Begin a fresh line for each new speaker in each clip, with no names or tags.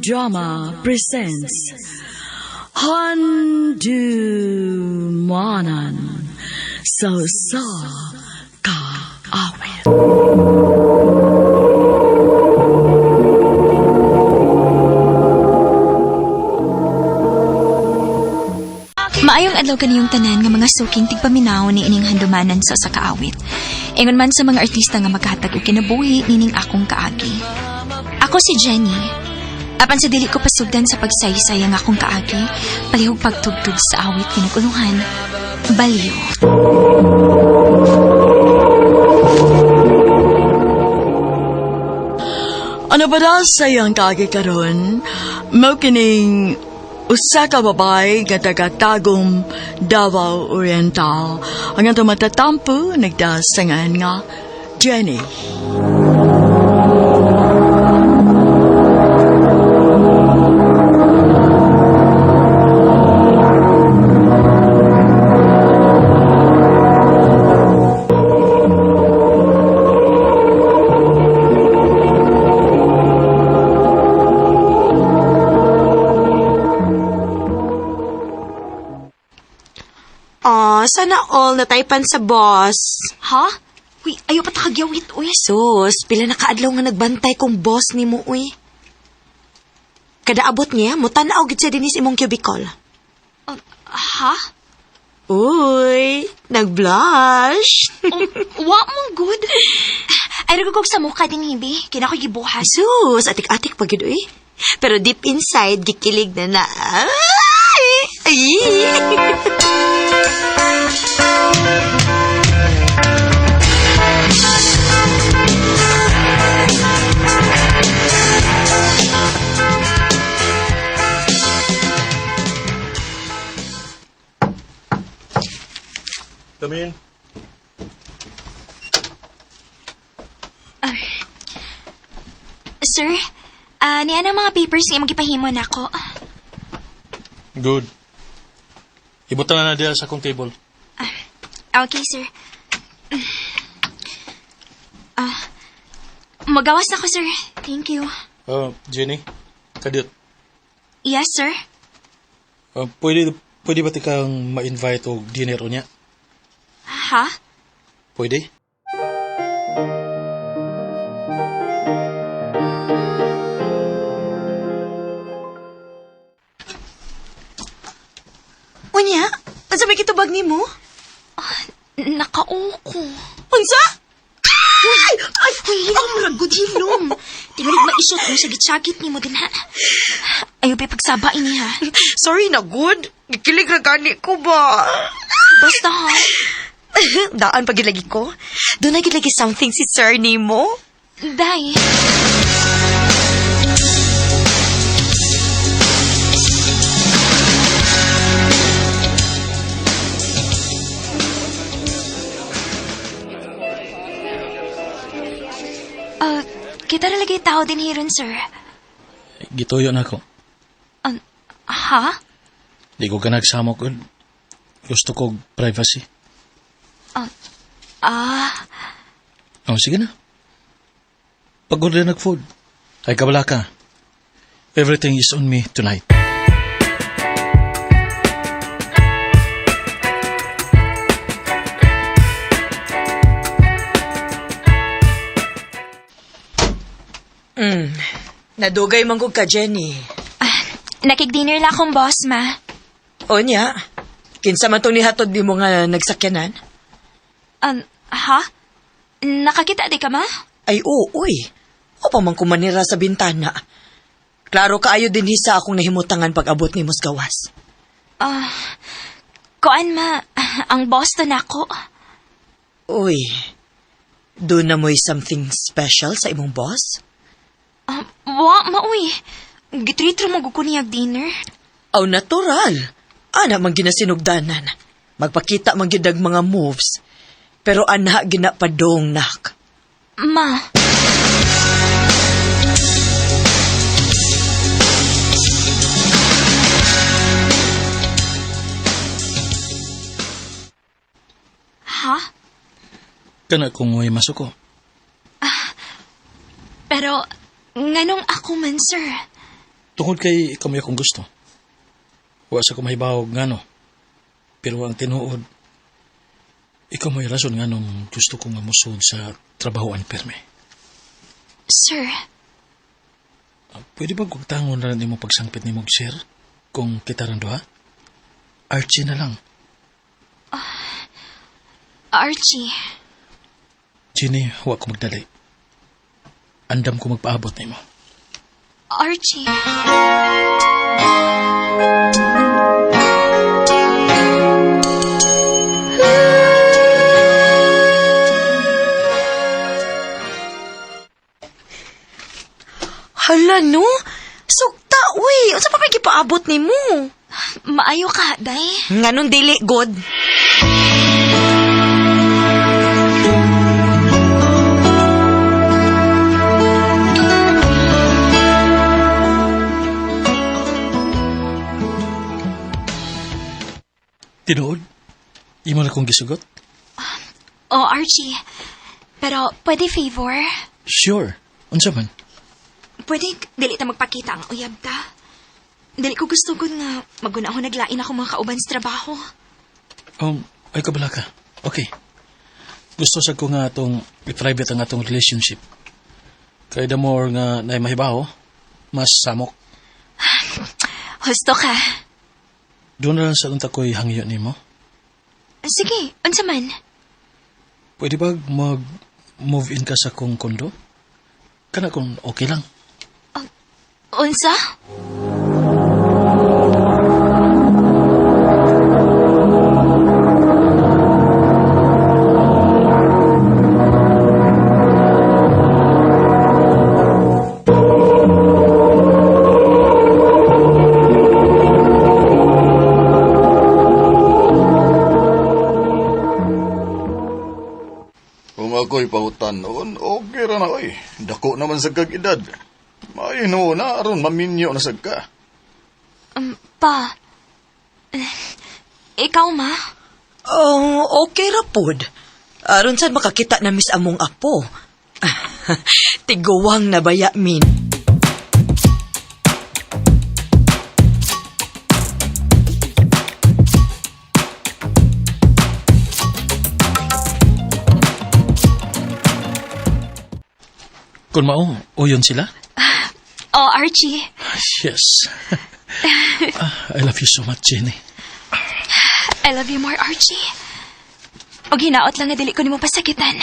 Drama presents Handumanan sa Usa Ka Awit.
Maayong adlaw kaniyong tanan nga mga suking tigpaminaw ni ining handumanan sa usa ka awit. Ingon man sa mga artista nga maghatag og kinabuhi nining akong kaagi. Ako si Jenny. Apan sa dili ko pasugdan sa pagsaysay ang akong kaagi, palihog pagtugtog sa awit kinagulungan, Baliw.
Ano ba daw sa iyang kaagi karon? Mao kining usa ka babae nga taga Tagum, Davao Oriental. Ang atong matatampo nagdasangan nga Jenny.
Aw, sana all nataypan sa boss.
Ha? Uy, ayaw pa takagyawit, uy.
Sus, pila na kaadlaw nga nagbantay kong boss nimo uy. Kada abot niya, mutanaw gid siya dinis imong cubicle.
Ha?
Uy, nag-blush.
Wa mong good. Ay, rugugog sa mukha din, hibi. Kina ko gibuhat.
Sus, atik-atik pa gid uy. Pero deep inside, gikilig na na. Ay! Ay!
Come in.
Sir, niya ang mga papers nga imong gipahimo nako.
Good. Ibutang na na diya sa akong table.
Okay, sir. Magawas na ko, sir. Thank you.
Jenny, kadit.
Yes, sir.
Pwede ba tikang ma-invite og dinner unya?
Ha?
Pwede?
Unya, unsa may kitubag nimo?
Nakauko.
Unsa? Ay! Ay!
Uy, hilom, ragod, hilom. Tingalig maisot mo sa gitsagit ni mo din, ha? Ayaw pa pagsaba ini, ha?
Sorry na good. Gikilig ra gani ko ba?
Basta, ha?
Daan pag gilagi ko. Doon na gilagi something si sir nimo.
Day. Kita na lagi tao din hiron, sir.
Gituyo na ako.
Ha?
Di ko ka nagsama ko. Gusto ko og privacy.
Ah,
Oh, sige na. Pag-order nag-food. Ay, kabala ka. Everything is on me tonight.
Nadugay man gud ka, Jenny.
Nakig-dinner lang akong boss, ma.
Onya, kinsa man tong nihatod nimo nga nagsakyanan?
Ha? Nakakita di ka, ma?
Ay, oo, uy. O pa man kumanira sa bintana. Klaro kaayo din sa akong nahimutangan pag-abot nimo sa gawas.
Ah, kuan, ma. Ang boss to nako.
Uy, doon na mo'y something special sa imong boss?
Wa, ma, uy. Gitritro mo ko niyag dinner.
Aw, natural. Ana man ginasinugdanan. Magpakita man gyud ang mga moves. Pero ana ginapadong nak.
Ma. Ha?
Kana kung may masuko.
Pero, nganong ako man, sir?
Tungod kay ikaw may akong gusto. Wa sa ko mahibawog ngano. Pero ang tinuod, ikaw may rason nganong gusto ko nga musod sa trabahoan perme.
Sir,
Pwede ba gugtangon na nimo pagsangpit nimo sir? Kung kita ran duha? Archie na lang.
Archie.
Jenny, wa ko magdali. Andam ko magpaabot nimo.
Archie.
Hala no? Sugta, uy! Unsa pa may gipaabot nimo?
Maayo ka, day.
Nganong dili, god?
Tinuod? Imo na kong gisugot?
Oh, Archie. Pero pwede favor?
Sure. Unsa man?
Pwede dili ta magpakita ang uyab ta. Dili ko gusto ko nga maguna ako naglain ako mga kauban sa trabaho.
Ay kabala ka. Okay. Gusto sa ko nga atong i-private ang atong relationship. Kay the more nga naay mahibaw, mas samok.
Husto ka.
Doon na lang sa unta ko'y hangyo nimo.
Sige, unsa man?
Pwede ba mag-move in ka sa kong kondo? Kana kung okay lang.
Unsa?
Kung ako'y pautan noon, okay ra na oy. Dako naman sa kag edad. Maayo na aron maminyo na sad ka.
Pa. Eh, ikaw, ma?
Oh, okay ra pod. Aron sad makakita na miss among apo. Tiguwang na baya min.
Kung mao, uyon sila?
Oh, Archie.
Yes. I love you so much, Jenny.
I love you more, Archie. Og hinaot lang nga dili ko nimo pasakitan.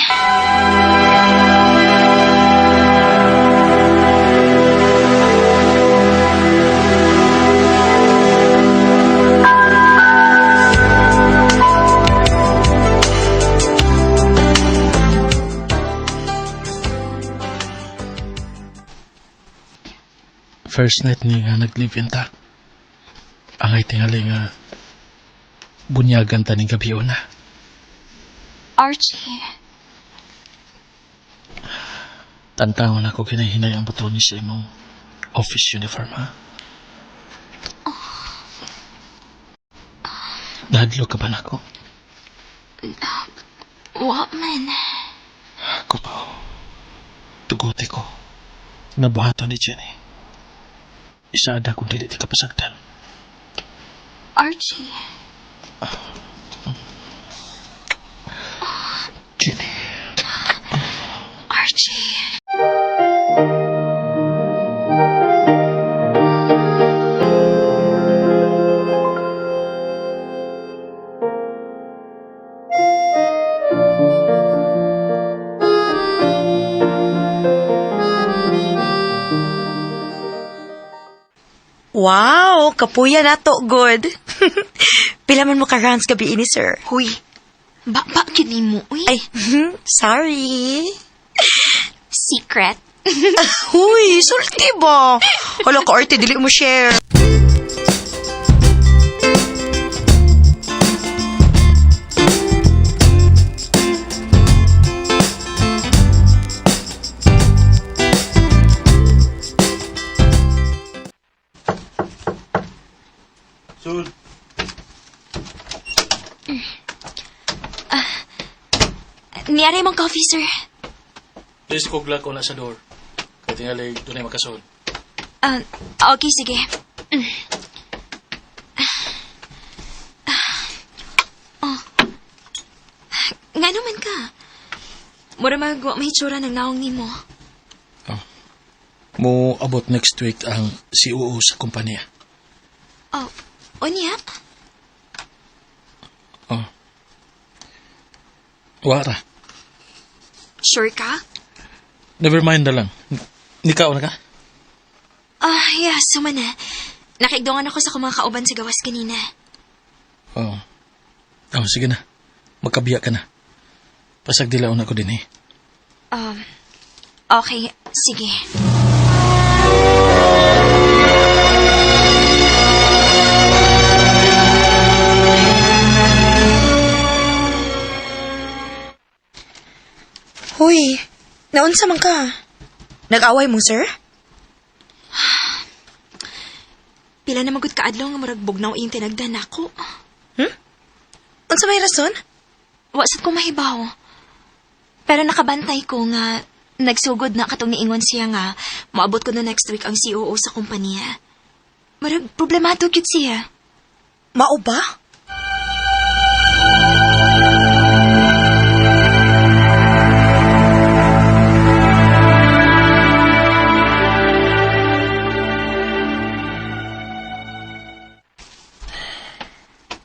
First night ni nga nag-live-in ta. Angay tingali nga bunyagan ta ning gabi una.
Archie.
Tantangon ako kinahinay ang buto ni sa imong office uniform, ha? Nahadlok ka ba nako?
Wa man.
Ako pa. Tuguti ko. Nabuhaton ni Jenny. Isaada kung dili ti ka pasagdan.
Archie.
Jenny.
Archie.
Wow, kapuya na to, good. Pila man mo ka rounds gabi ini, sir?
Huy. Ba gyud nimo, uy.
Ay, sorry.
Secret.
Huy, sulti ba? Hala ka, arte, dili mo share.
Sul,
Niyari mong coffee, sir.
Please kog ko na sa door. Kay tingali dunay makasulod.
Okay, sige. Oh. Ngano man ka? Mura magwa may itsura ng naong nimo.
Mo abot next week ang COO sa kumpanya.
Oh, unya?
Oh. Wara.
Sure ka?
Never mind na lang. Nikaw na ka?
Ah, yeah, suma na. Nakaigdongan ako sa akong mga kauban sa gawas kanina.
Oh. Oh, sige na. Magkabiya ka na. Pasag dilaon ako din eh.
Okay, sige.
Huy, naunsa man ka? Nag-away mo, sir?
Pila na magud kaadlaw nga murag bugnaw iyong tinagdan nako.
Unsa may rason?
Wa sad ko mahibaw. Pero nakabantay ko nga nagsugod na katong niingon siya nga moabot ko na next week ang COO sa kompanya. Murag problemado gyud siya.
Mao ba?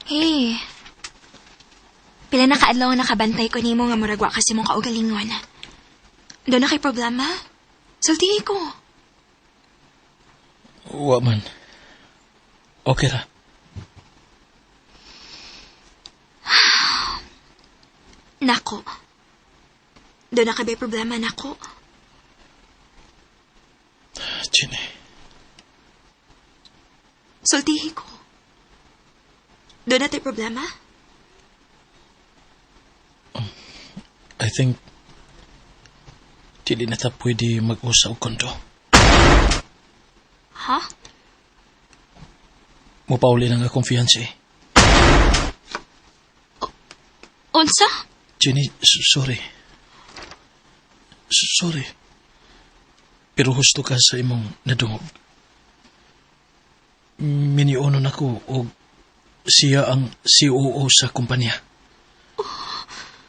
Hey. Pila na kaadlaw nga nakabantay ko nimo nga murag wa kasi mong kaugalingon. Doon na kay problema? Sultihi ko.
Wa man. Okay ra.
Nako. Doon na kay problema nako.
Jenny.
Sultihi ko. Doon na tay problema?
I think dili na ta pwede mag-usa og kondo.
Ha?
Mupauli na nga akong fiancé.
Unsa?
Jenny, sorry. Sorry. Pero husto ka sa imong nadungog. Minionon ako og siya ang COO sa kumpanya.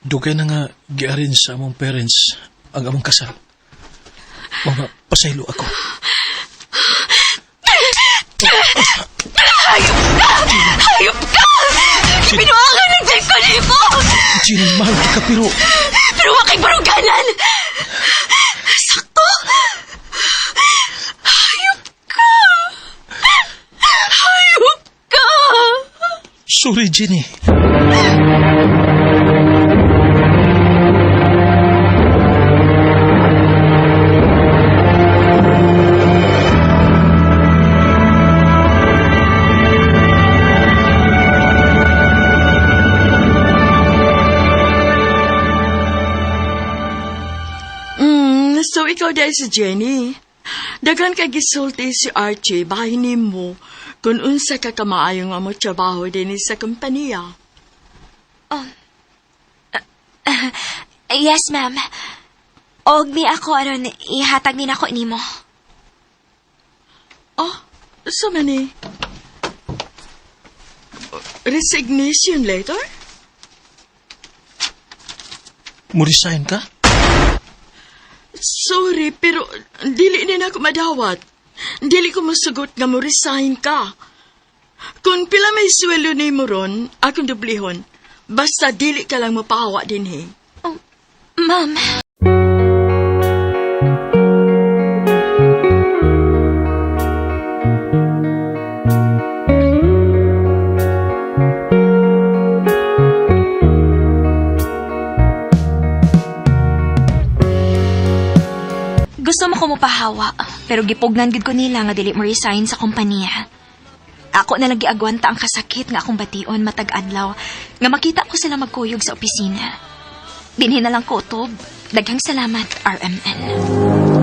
Dugay na nga giarin sa among parents ang among kasal. Mga pasaylo ako.
Hayop ka! Pinuangan ng Jack ko nimo!
Jenny, mahal ka pero...
Pero wa kay baruganan! Sakto! Hayop ka! Hayop ka!
Sorry, Jenny.
So ikaw dahil si Jenny. Daghan kay gisulti si Archie bahin nimo kung unsa ka kamaayo nga mo trabaho din sa kompanya.
Yes, ma'am. Og ni ako aron ihatag ni nako nimo.
Oh, so many. Resignation letter?
Mo-resign ka?
Sorry, pero dili ni na ako madawat. Dili ko masugot nga mo resign ka. Kung pila may sweldo ni mo ron, akong dublihon. Basta dili ka lang mapahawa din he.
Oh, ma'am. Gusto mo ko mopahawa, pero gipugnan gid ko nila nga dili mo resign sa kompanya. Ako na lang giagwanta ang kasakit nga akong bation matag adlaw nga makita ko sila magkuyog sa opisina. Dinhi na lang ko utob. Daghang salamat, RMN.